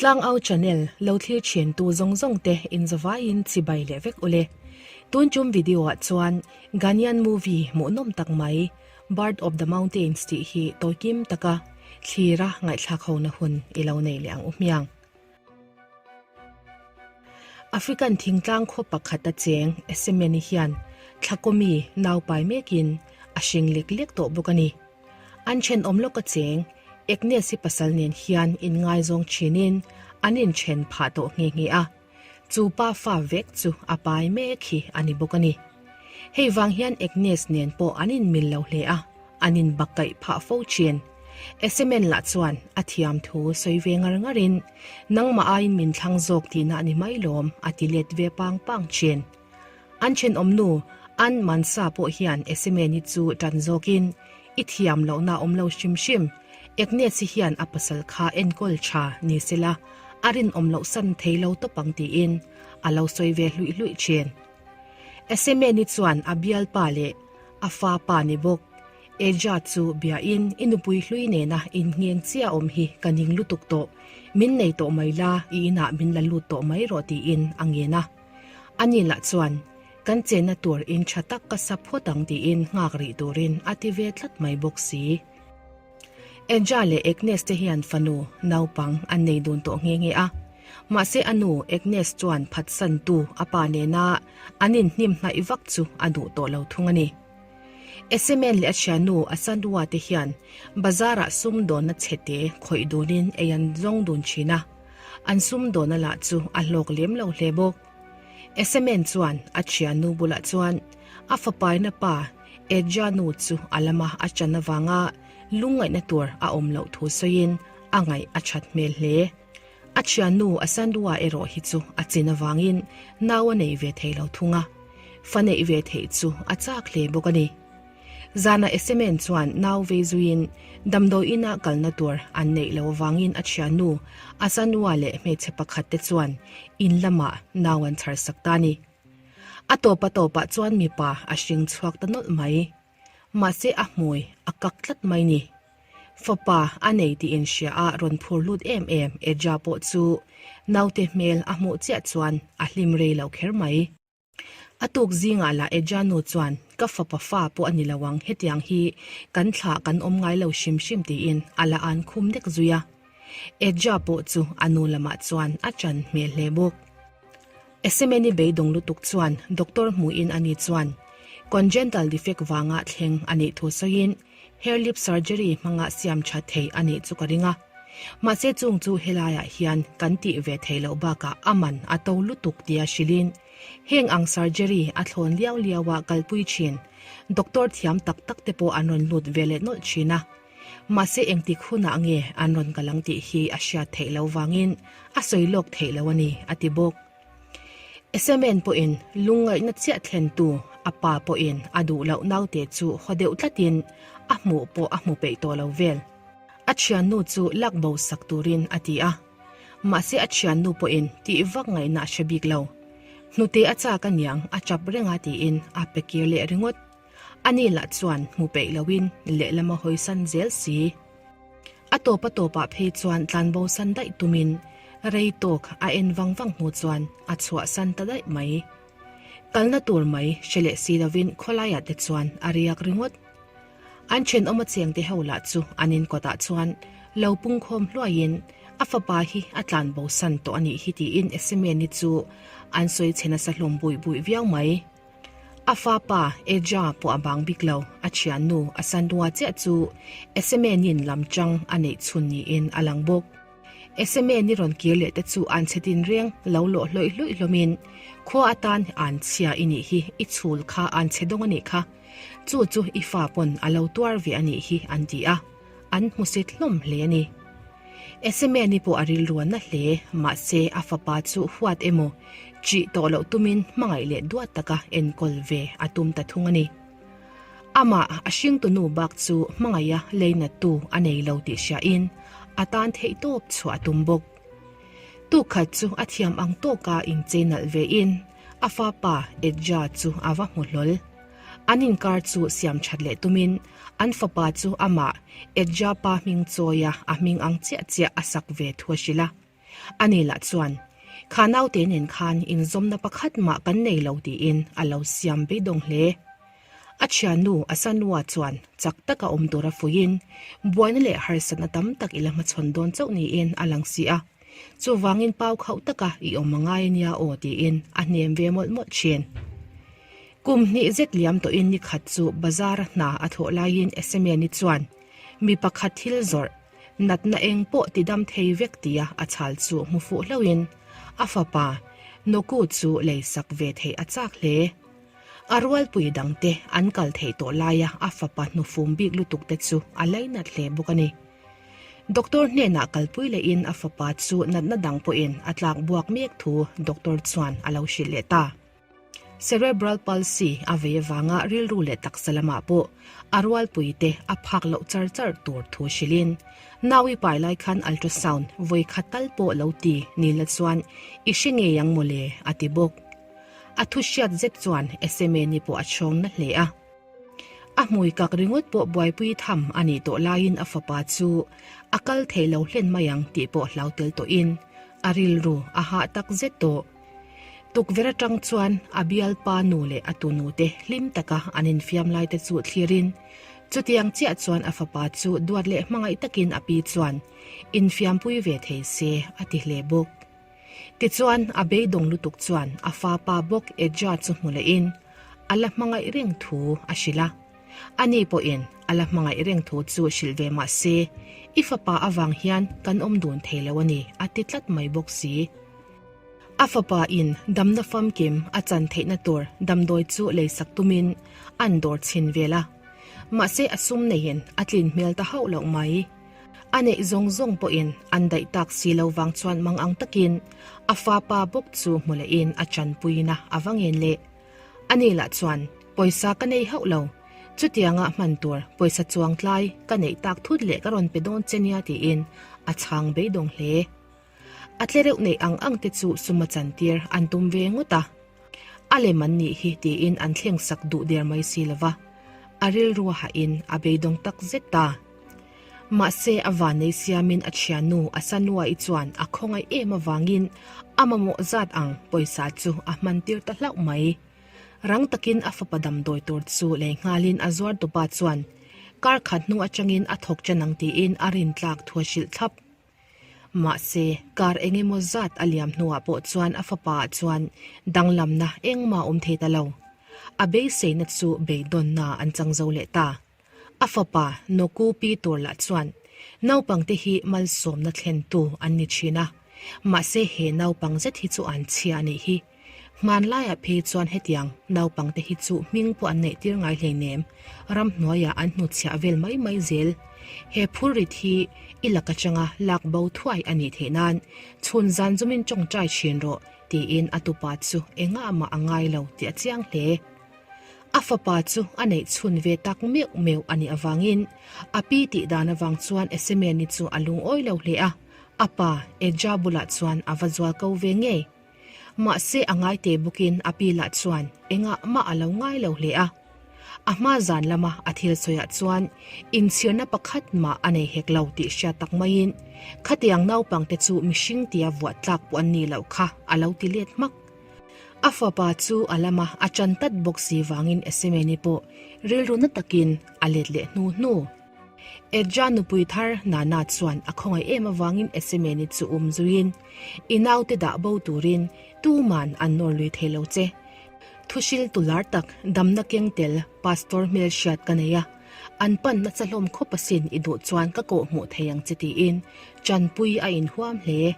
Tlangau channel lo thlir thin tu zawng zawng te in zavaiin chibai leh vek ule. Tun tum video ah chuan Ghanaian movie hmuhnawm tak mai Bird of the Mountains tih hi tawikim taka thlira ngaihthlak hona hun i lo nei leh ang u hmiang. African thingtlang khaw pakhata cheng Esemeni hian Thlakawmi naupai mekin a hring lek lek tawh bawk a ni. An thenawm lawka cheng Agnes-i pasal nen hian inngaizawng thinin an inthen phah tawh nghe nghe a, chu pa fa vek chu a pai mek hi a ni bawk a ni. Hei vang hian Agnes nen pawh an inmil lo hle a, an inbakkaih phah fo thin. Esemen lah chuan a thiam thu sawi ve ngar ngarin, Nangmah aiin min thlang zawk tihna a ni mai lawm, a ti let ve pang pang thin. An thenawm nu An Mansa pawh hian Esemeni chu tan zawkin, I thiam lohna awm lo hrim hrim, Agnes-i hian a pasal kha enkawl tha ni sela a rinawm loh san thei lo tawp ang tiin a lo sawi ve hluih hluih thin. Esemeni chuan a bialpa leh a fa pa ni bawk Eja chu biain i nupui hlui nena inngheng chiah awm hi ka ning lutuk tawh, min nei tawh mai la, i inah min la lut tawh mai rawh tiin a ngen a. Ani lah chuan, Kan chenna tur in tha tak ka sa phawt ang tiin nghak rih turin a ti ve tlat mai bawk si. Eja leh Agnes te hian fanu naupang an nei dun tawh nghe nghe a. Mahse a nu Agnes chuan phatsantu a pa nena an inhnim hnaih vak chu a duh tawh lo thung a ni. Esemen leh a thiannu Asandua te hian bazar-ah sumdawnna chhete khawih dunin ei an zawng dun thin a. An sumdawnna lah chu a hlawk lem lo hle bawk. Esemen chuan a thiannu bulah chuan a fapaina pa Edja nu chu a lama a chan avanga lungngaihna tur a awm loh thu sawiin a ngaih a that hmel hle. A thiannu Asandua erawh hi chu a chin avangin nau a nei ve thei lo thung a, fa neih ve theih chu a chak hle bawk a ni. Zana Esemen chuan nau vei zuiin damdawi ina kalna tur an neih loh avangin a thiannu Asanua leh hmeichhe pakhat te chuan in lamah nau an chhar sak ta a ni. A tawpa tawpah chuan mipa a hring chhuak ta nawlh mai. Mahse a hmui a kak tlat mai ni. Fapa a nei tih inhria a rawn phur lut em em Eja pawh chu naute hmel a hmuh chiah chuan a hlim rei lo kher mai. A tuk zingah lah Ejanu chuan, Ka fapa fa pawh a ni lo ang, hetiang hi kan thlah kan awm ngai lo hrim hrim tiin a la an khum nek zui a. Eja pawh chu a nu lamah chuan a ṭan hmel hle bawk. Esemeni beidawng lutuk chuan doctor hmuhin ani chuan congenital defect vanga thleng a nih thu sawiin hair lip surgery hmanga siam tha thei a nih chu ka ring a. Mahse chung chu helaiah hian kan tih ve thei loh bakah a man a to lutuk tia hrilhin heng ang surgery a thlawn liau liau a kalpui thin doctor thiam tak tak te pawh an rawn lut ve leh nawlh thin a. Mahse engtik hunah nge an rawn kal ang tih hi a hriat theih loh vangin a sawi lawk theih loh a ni, a ti bawk. SMN pawhin lungngaihna chiah thlentu a pa pawhin a duh loh naute chu haw deuh tlatin a hmuh pawh a hmu peih tawh lo vel. A thiannu chu lak bo sak turin a ti a. Mahse a thiannu pawhin tih vak ngaihna a hre bik lo. Hnute a chak aniang a chap reng a tiin a pe kir leh ringawt. Ani lah chuan hmu peih loin lehlam a hawisan zel si. A tawp a tawpah phei chuan tlanbo san daih tumin rei tawk a en vang vang hnu chuan a chhuahsan ta daih mai. Kalna tur mai hre leh si lovin khawlaiah te chuan a riak ringawt. An thenawm a chengte ho lah chu an inkawtah chuan lo pungkhawm hluaiin a fapa hi a tlanbo san tawh a nih hi tiin Esemeni chu an sawi chhe nasa hlawm buih buih viau mai. A fa pa Eja pawh a bang bik lo, a thiannu Asandua chiah chu Esemenin lam chang a neih chhun niin a lang bawk. Esemeni rawn kir leh te chu an chhe tinreng lo lawh hlawih hlawih hlawmin, Khua atan an chhia i nih hi, i chhul kha an chhe dawng a nih kha, chu chu i fa pawn a lo tuar ve a nih hi an ti a, an hmusit hlawm hle a ni. Esemeni pawh a rilru a na hle, mahse a fapa chu huat emaw ṭih tawh loh tumin hmangaih leh duat taka enkawl ve a tum ta thung a ni. Amah a hringtunu bak chu hmangaiha leinattu a nei lo tih hriain a tan theih tawp chhuah a tum bawk. Tukkhat chu a thiam ang tawka inchei nalh vein a fapa Edja chu a va hmu hlawl. An inkar chu siam that leh tumin an fapa chu amah Edja pa hming chawia a hming ang chiah chiah a sak ve thu a hrilh a. Ani lah chuan, Kha naute nen khan inzawmna pakhat mah kan nei lo tiin a lo siam beidawng hle. A thiannu Asanua chuan chak taka awm tura fuiin buaina leh harsatna tam tak i la hmachhawn dawn chauh niin a lang si a. Chuvangin pau khauh taka i awm a ngai ania aw tiin a hnem ve mawlh mawlh thin. Kum hnih zet liam tawhin ni khat chu bazar-a hna a thawh laiin Esemeni chuan mi pakhat thil zawrh natna eng pawh ti dam thei vek tia a chhal chu hmu fuh hlauhin a fapa Noku chu lei sak ve theih a chak hle. A rualpui dangte an kal theih tawh laia a fapa hnufum bik lutuk te chu a lainat hle bawk a ni. Doctor hnenah kalpui lehin a fapa chu natna dang pawhin a tlak buak mek thu doctor chuan a lo hrilh leh ta. Cerebral palsy a vei avanga rilru leh taksa lamah pawh a rualpui te a phak loh char char tur thu hrilhin nau i pai lai khan ultrasound vawi khat tal pawh lo ti ni la chuan i hre ngei ang mawle a ti bawk. A thu hriat zet chuan SMA ni pawh a chhawng na hle a. A hmui kak ringawt pawh buaipui tham a nih tawh laiin a fapa chu a kal thei lo hlen mai ang tih pawh hlau tel tawhin a rilru a hah tak zet tawh. Tukverh atang chuan a bialpa nu leh a tunu te hlim taka an infiam lai te chu thlirin chutiang chiah chuan a fapa chu duat leh hmangaih takin a pi chuan infiampui ve thei se a ti hle bawk. Tichuan, a beidawng lutuk chuan a fapa bawk Edja chu hmu lehin a la hmangaih reng thu a hrilh a. Ani pawhin a la hmangaih reng thu chu hrilh ve mah se, I fapa avang hian kan awm dun thei lo a ni, a ti tlat mai bawk si. A fapa in damna famkim a chan theihna tur damdawi chu leisak tumin an dawr chhin vel a. Mahse a sum neiin a tlin hmel ta hauh loh mai. A neih zawng zawng pawhin an daih tak si lo vang chuan mang ang takin a fapa bawk chu hmu lehin a chanpuina a va ngen leh. Ani lah chuan, Pawisa ka nei hauh lo, chutianga hman tur pawisa chuang tlai ka neih tak thut leh ka rawn pe dawn che nia tiin a chhang beidawng hle. A tle reuh neih ang ang te chu suma chantir an tum ve ngawt a. A lem an nih hi tiin an thleng sak duh der mai si lo va, a rilru a hahin a beidawng tak zet ta. Mahse a vannei siamin a thiannu Asanua-i chuan a khawngaih em avangin a mamawh zat ang pawisa chu a hman tir ta hlauh mai. Rang takin a fapa damdawi tur chu lei nghalin a zuartupa chuan kar khat hnu atangin a thawk ṭan ang tiin a rintlak thu a hrilh thlap. Mahse, kar eng emaw zat a liam hnuah pawh chuan a fapa ah chuan danglamna engmah a awm thei ta lo. A beiseina chu beidawnna an chang zo leh ta. A fapa Noku pi tur lah chuan naupangte hi malsawmna thlentu an ni thin a, mahse he naupang zet hi chu an chhia a nih hi. Hmanlaiah phei chuan hetiang naupangte hi chu hming pawh an neihtir ngai hleinem, ramhnuaiah an hnutchhiah vel mai mai zel. He phurrit hi i lak atanga lak bo thuai a nih theih nan chhun zan zumin tawngtai thin rawh tiin a tupa chu engah mah a ngai lo tih a chiang hle. A fapa chu a neih chhun ve tak meuh meuh a nih avangin a pi tih dan avang chuan Esemeni chu a lungawi lo hle a, a pa Eja bulah chuan a va zual ko ve ngei. Mahse a ngai te bawkin a pi lah chuan engah mah a lo ngai lo hle a. A hma zan lama a thil sawiah chuan inchhirna pakhat mah a nei hek lo tih hriat tak maiin khatiang naupangte chu mihring tia vuah tlak pawh an nih loh kha a lo ti let hmak. A fapa chu a lama a ṭan tat bawk si vangin Esemeni pawh rilru na takin a let leh hnu hnu. Edja nupui thar Nana chuan a khawngaih em avangin Esemeni chu um zuiin, I naute dah bo turin tuman an nawr lui thei lo che. Thuhriltu lar tak damna keng tel Pastor hmelhriat ka nei a, an pan nasa hlawm khawp asin i duh chuan ka kawh hmuh thei ang che tiin chanpui a inhuam hle.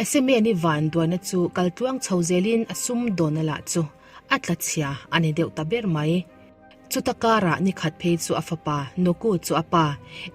Esemeni van duaina chu kal tluang chho zelin a sum dawnna lah chu a tla chhia a ni deuh ta ber mai. Chuta karah ni khat phei chu a fapa Noku chu a pa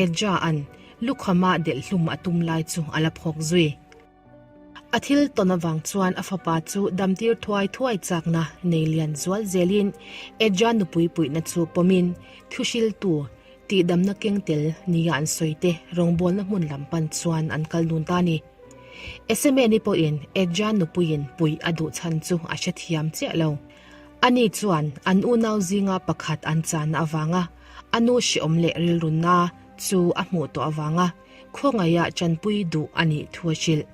Edja-a'n lukhama delh hlum a tum lai chu a la phawk zui. A thil tawn avang chuan a fapa chu damtir thuai thuai chakna nei lian zual zelin Edja nupui puihna chu pawmin thuhriltu Tihdamna keng tel nia an sawi te rawngbawlna hmun lam pan chuan an kal dun ta a ni. Esemeni pawhin Edja nupuiin puih a duh chhan chu a hrethiam chiah lo. Ani chuan an unau zinga pakhat an chahna avanga a nu hreawm leh rilrunna chu a hmuh tawh avanga khawngaihah chanpui duh a nih thu a hrilh.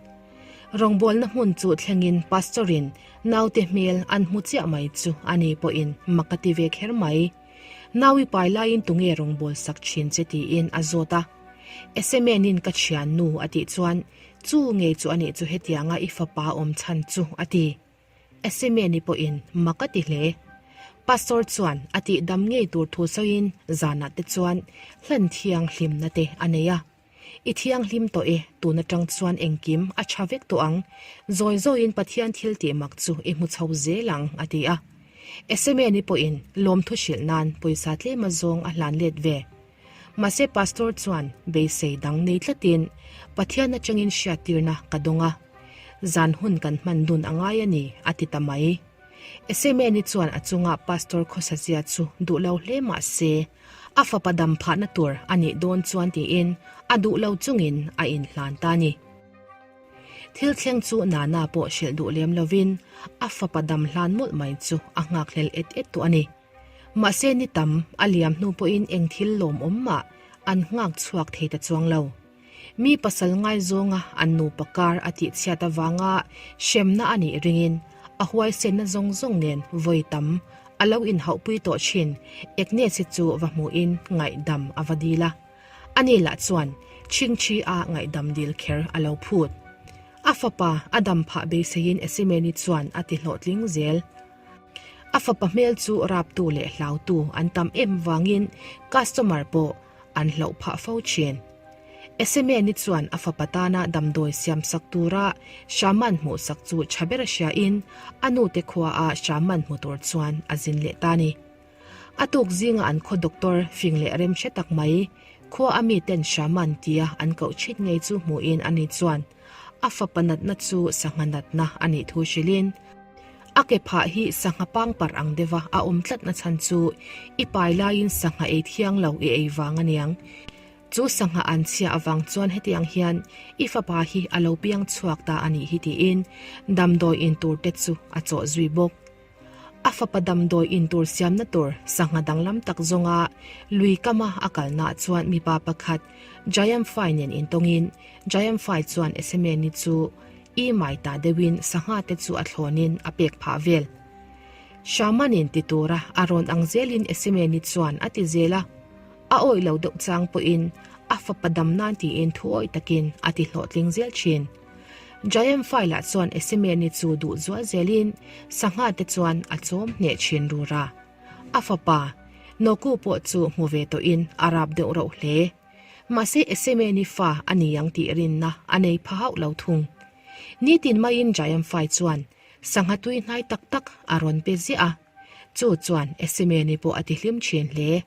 Rawngbawlna hmun chu thlengin Pastor-in naute hmel an hmu chiah mai chu ani pawhin mak a ti ve kher mai. Nau i pai laiin tunge rawngbâwl sak thin che tiin a zawt a. Esemenin ka thiannu a tih chuan chu ngei chu anih chu hetianga i fapa awm chhan chu a ti. Esemeni pawhin mak a ti hle. Pastor chuan a tih dam ngei tur thu sawiin zanah te chuan hlan thianghlimna te a nei a. I thianghlim tawh e, tun atang chuan engkim a tha vek tawh ang. Zawi zawiin Pathian thil tih mak chu i hmu chho zel ang, a ti a. Esemeni pawhin lawmthu hrilh nan pawisa tlem azawng a hlan let ve. Mahse Pastor chuan beisei dang nei tlatin Pathian atangin hriattirna ka dawng a, zan hun kan hman dun a ngai a ni, a ti ta mai. Esemeni chuan a chunga Pastor khawsazia chu duh lo hle mah se, a fapa dam phahna tur a nih dawn chuan tiin a duh lo chungin a inhlan ta a ni. Thil thleng chu Nana pawh hrilh duh lem lovin a fapa dam hlan mawlh mai chu a nghakhlel et et tawh a ni. Mahse ni tam a liam hnu pawhin eng thil lawmawm mah an nghak chhuak thei ta chuang lo. Mi pasal ngaizawnga an nupa kar a tihchhiat avanga hremna a nih ringin a huaisenna zawng zawng nen vawi tam a lo inhauhpui tawh thin Agnes-i chu va hmuhin ngaihdam a va dil a. Ani lah chuan chhingchhi-a ngaihdam dil kher a lo phut. A fapa a dam phah beiseiin Esimeni chuan a ti hlawhtling zel. A fapa hmel chu raptu leh hlautu an tam em vangin customer pawh an hlauh phah fo thin. Esemeni chuan a fapa tana damdawi siamsak tura Shaman hmuhsak chu tha ber a hriain a nute khuaah Shaman hmu tur chuan a zin leh ta ni. A tuk zinga an khaw doctor fing leh rem hre tak mai, khua a miten Shaman tia an koh chhit ngei chu hmuhin ani chuan a fapa natna chu sangha natna a nih thu hrilhin, A ke phah hi sangha pangparh ang deuha a awm tlatna chhan chu i pai laiin sangha ei thiang lo i ei vang a niang. Chu sangha an chhia avang chuan hetiang hian i fapa hi a lo piang chhuak ta a nih hi tiin damdawi in tur te chu a chawh zui bawk. A fapa damdawi in tur siamna tur sangha danglam tak zawnga lui kama a kalnaah chuan mipa pakhat Jayamfai nen intawngin Jayamfai chuan Esemeni chu I mai ta deuhin sangha te chu a thlawnin a pek phah vel. Shaman-in ti tura a rawn ang zelin Esimeni chuan a ti zel a, a awih lo deuh chang pawhin a fapa dam nan tiin thu awih takin a ti hlawhtling zel thin. Jayam File-ah chuan Esimeni chu duh zual zelin sangha te chuan a chawm hneh thin rura. A fapa, Noku pawh chu hmu ve tawhin a rap deuh rauh hle. Mahse Esemeni fa a ni ang tih rinna a nei pha hauh lo thung. Nitin maiin Jayamfai chuan sangha tui hnai tak tak a rawn pe ziah a, chu chuan Esemeni pawh a tihlim thin hle.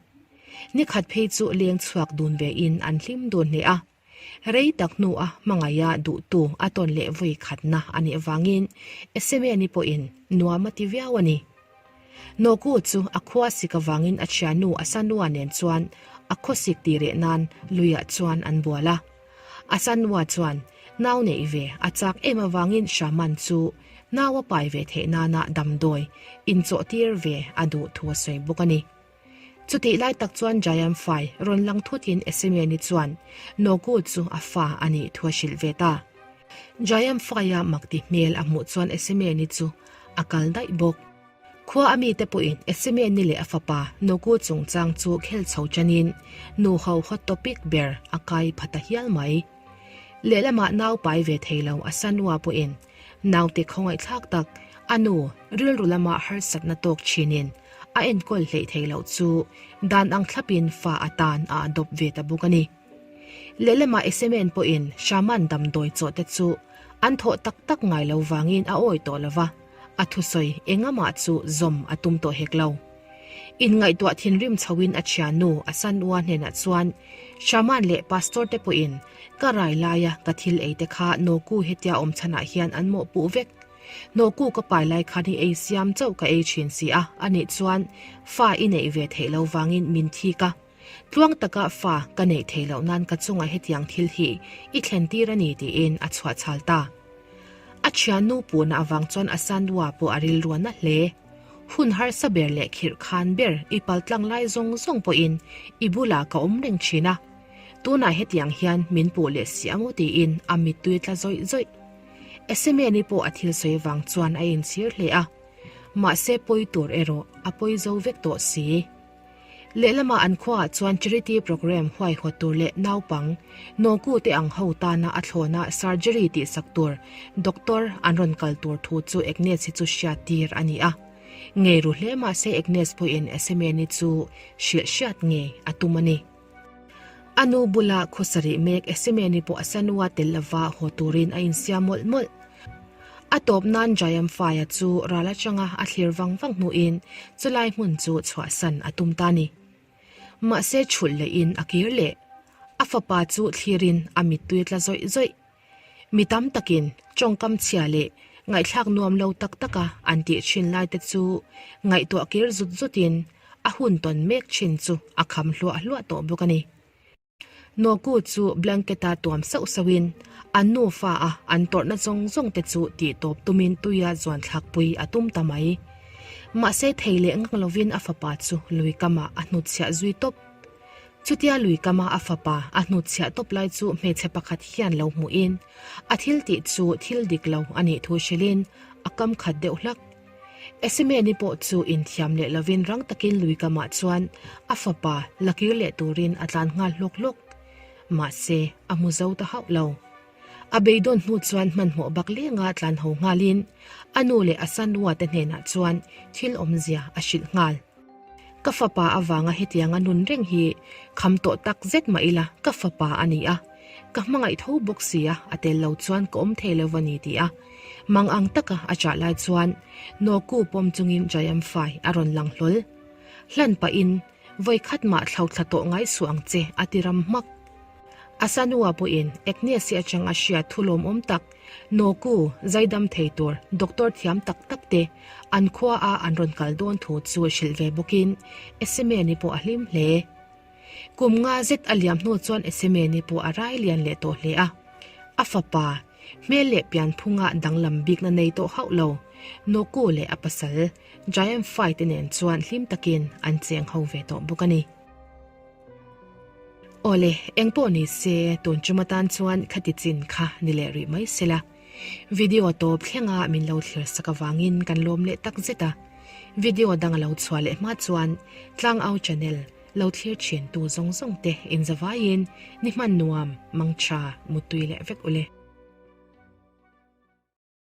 Nikhat phei chu leng chhuak dun vein an hlim dun hle a. Rei tak hnua hmangaia duhtu a tawn leh vawi khatna a nih avangin Esemeni pawhin nuam a ti viau a ni. Noku chu a khua sik avangin a thiannu Asanua nen chuan a khawsik tih reh nan luiah chuan an bual a. Asanua chuan nau neih ve a chak em avangin Shaman chu nau a pai ve theih nana damdawi inchawhtir ve a duh thu a sawi bawk a ni. Chutih lai tak chuan Jayamfai rawn lang thutin Esemeni chuan Noku chu a fa a nih thu a hrilh ve ta. Jayamfaia makti hmel a hmuh chuan Esemeni chu a kal daih bawk. Khua a mite pawhin Esemeni leh a fapa Noku chungchang chu khel chho chanin nu ho hot topic ber a kai pha ta hial mai. Lehlamah nau pai ve thei lo a Sanua pawhin naute khawngaihthlak tak a nu rilru lama harsatna tawk thinin a enkawl hleih thei loh chu dan ang thlapin fa atan a adopt ve ta bawk a ni. Lehlamah Esemen pawhin Shaman damdawi chaw te chu an thawh tak tak ngai lo vangin a awi tawh lo va, a thusawi engamah chu zawm a tum tawh hek lo. Inngaihtuah thinrim chhoin a thiannu Asanua hnenah chuan Shaman leh Pastor te pawhin ka rai laia ka thil ei te kha Noku hetia awm chhanah hian an mawhpuh vek. Noku ka pai lai khan i ei siam chauh ka ei thin si a, anih chuan fa i neih ve theih lo vangin min thik a. Tluang taka fa ka neih theih loh nan ka chungah hetiang thil hi i thlen tir a ni tiin a chhuah chhal ta. A thiannu puhna avang chuan Asanua pawh a rilru a na hle. Hun harsa ber leh khirh khan ber i paltlang lai zawng zawng pawhin i bulah ka awm reng thin a. Tunah hetiang hian min puh leh si ang u tiin a mittui tla zawih zawih. Esemeni pawh a thil sawi vang chuan a inchhir hle a, mahse pawi tur erawh a pawi zo vek tawh si. Lehlamah an khuaah chuan charity programme huaihawt tur leh naupang, nawku te ang ho tana a thlawna surgery tihsak tur doctor an rawn kal tur thu chu Agnes hi chu hriat tir a ni a. Ngei ru hle mahse Agnes pawhin Esemeni chu hrilh hriat ngei a tum a ni. A nu bula khaw sarih mek Esemeni pawh a sanua tel lova haw turin a insiam mawlh mawlh. A tawp nan Jayamfaya chu ral atanga a thlir vang vang hnuin chulai hmun chu chhuahsan a tum ta ni. Mahse chhulh lehin a kir leh. A fapa chu thlirin a mittui tla zawih zawih. Mi tam takin tawngkam chhia leh ngaihthlak nuam lo tak taka an tih thin lai te chu ngaihtuah kir zut zutin a hun tawn mek thin chu a kham hluah hluah tawh bawk a ni. Nawku chu blanket-a tuam sauh sauhin an nufa a an tawrhna zawng zawng te chu tih tawp tumin tuia zuan thlakpui a tum ta mai. Mahse thei leh ngang lovin a fapa chu lui kamah a hnutchhiah zui tawp. Chutia lui kama a fapa a hnutchhiah tawp lai chu hmeichhe pakhat hian lo hmuhin a thil tih chu thil dik lo a nih thu hrilhin a kam khat deuh hlak. Esimeni pawh chu inthiam leh lovin rang takin lui kamah chuan a fapa la kir leh turin a tlan nghal hlawk hlawk. Mahse, a hmu zo ta hauh lo. A beidawn hnu chuan hmanhmawh bak lenga tlan ho nghalin a nu leh a sanua te hnenah chuan thil awmzia a hrilh nghal. Ka fapa avanga hetianga nun reng hi kham tawh tak zet mah ila ka fapa a ni a, ka hmangaih tho bawk si a, a tel lo chuan ka awm thei lo a ni ti a mang ang taka a chah lai chuan Nawku pawm chungin Jayamfai a rawn lang hlawl. Hlan pahin vawikhat mah thlo thla tawh ngai suh ang che a ti ram hmak. Asanua pawhin Agnes-i atang a hriat thu lawmawm tak, Nawku, zaidam thei tur doctor thiam tak tak te an khua a an rawn kal dawn thu chu hrilh ve bawkin Esemeni pawh a hlim hle. Kum nga zet a liam hnu chuan Esemeni pawh a rai lian leh tawh hle a. A fapa, hmel leh pianphunga danglam bikna nei tawh hauh lo, Nawku leh a pasal, Giant Fai te nen chuan hlim takin an cheng ho ve tawh bawk a ni. Awle, eng pawh ni se, tun tum atan chuan khati chin kha ni leh rih mai sela. Video tawp thlenga min lo thlir sak avangin kan lawm leh tak zet a. Video dang a lo chhuah leh hma chuan Tlangau channel lo thlir thin tu zawng zawng te inzavaiin ni hman nuam, mangtha, muttui leh vek ule.